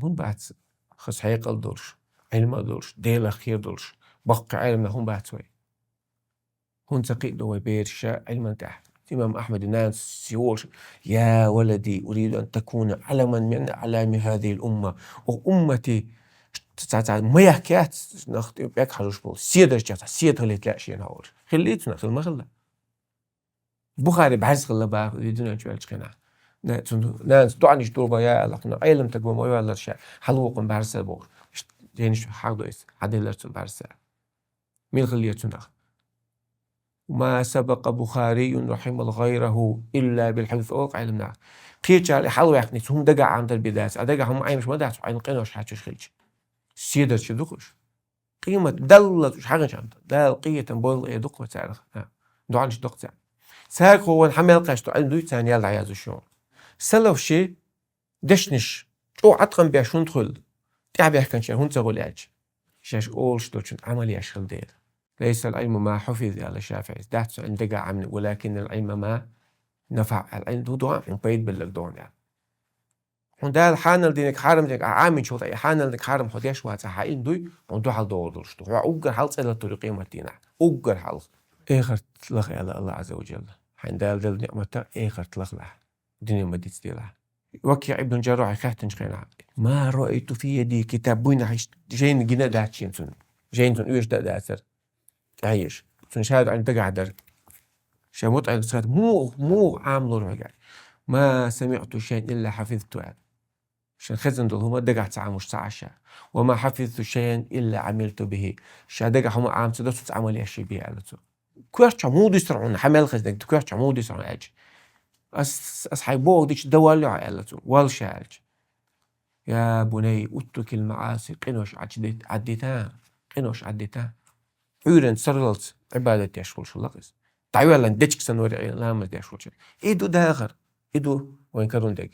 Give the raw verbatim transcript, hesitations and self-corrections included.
ХӀун бац хаза хьекъал долуш, Ӏилма долуш, Делах кхера долуш, баккхий Ӏеламнах хӀун бац вай? ХӀунда ца кхиадо вай бераш Ӏилман тӀехь? Имам Ахьмадан нанас волуш: «Я валади, уриду ан такуна Ӏаламан мин Ӏалами хазихил умма». О, уммати, цхьа-цхьа маяк яц, нах тӀе пӀелг хьажош болу, седарчех цхьа седа хилийта лаьа шена хьо олуш. Хиллий цунах, хила ма хилла. Бухари бӀаьрзе хилла боху и дуьнен чу ваьллачу хенахь. На-, цуьнан нанас доӀанаш дора, я АллахӀ, кхуьнан Ӏелам стаг ван ма ваьллара ша, хьалавоккхун бӀаьрзе бохуш. Иштта дийнаш хьахдо иза, хьаделлара цунна бӀаьрзе. Мила хиллера цунах? «Ма сабакъа Бухарийюн рахьималлахӀу гӀайрахӀу илла билхьифз», олу Ӏеламнаха. Кхечара и хьалаваьккхинарг хӀума дагахь Ӏамадар бен дац, а дагахь хӀума Ӏемаш ма дац, хьайна къинош хьаьжча хилча. Седарчий ду-кх уьш. Къемат даллалц уьш хьагӀинчу хӀуманна. Дала къинхетам бойла эр ду-кх вай царах. ХӀа. ДоӀанаш до-кх царна. Цаьрга хьо ван хьан мел кхаьчна ду Ӏилма дуй царна ял дӀаязъеш йолу. Салафаш дешнаш чӀогӀа Ӏаткъам беш хӀунда хуьлу? ТӀаьхьабаьхкинчара хӀунда ца хуьлу аьлча, шаьш олуш долчун Ӏамал еш хила дела. «Лайсал Ӏилму ма хьуфиз», аьлла ШафиӀис. Дац цу Ӏилма дагахь Ӏамни, «валакинал Ӏилма ма нафаӀ», аьлла. Ӏилма ду догӀу, хьуна пайда белларг догӀу аьлла. Хьуна Дала хьанал динарг, хьарам динарг ахь Ӏаминчул тӀаьхьа, и хьанал динарг, хьарам хьо деш вац, ахь хьан Ӏилма дуй, хьуна дуьхьал догӀур долуш ду. Хьо уггар хьалха цӀе латтор ю къематдийнахь. Уггар хьалха. Эхарт лаха аьлла АллахӀ Ӏазза ва Жалла. Хьайна Дала делла ниӀматах эхарт лахалахь. Дуьне ма дицделахь. Вакиъ ибн Джаррахье хаьттинчу хенахь: «Ма раайту фи яди китаб», буйнахь иштта жайна гина а дац шена цунна. Жайна цунна оьшуш а дацара. ТӀаьхьа езаш. Цунна ша дуьхьал дагахь дара. Ша мутӀахь ца хета, муха, муха Ӏамалора хьоьга аьлла. «Ма самиӀту шайъан илла хьафизту», аьлла. Шен хезна долу хӀума дагахь ца Ӏамош ца Ӏаш ша. «Ва ма хьафизту шайъан илла Ӏамилту бихӀи». Ша дагахь хӀума Ӏамаца до, цуьнца Ӏамал еш бен аьлла цо. Коьртачохь муха дуьсура хьуна, хьан мел хезна дерг коьртачохь муха дуьсура хьуна аьлча. Ас, ас хьайн бохург дича дан валло хьо аьлла цо. Валла ша аьлча. «Я бунай, утрукил маӀаси», къинош Ӏаддита, къинош Ӏаддита. Ӏуьйранна сарралц Ӏибадат деш волуш хилла иза. ДӀавеллан дечиг санна вара ламаз деш волчу. И ду дахар, и ду вайн карун дерг.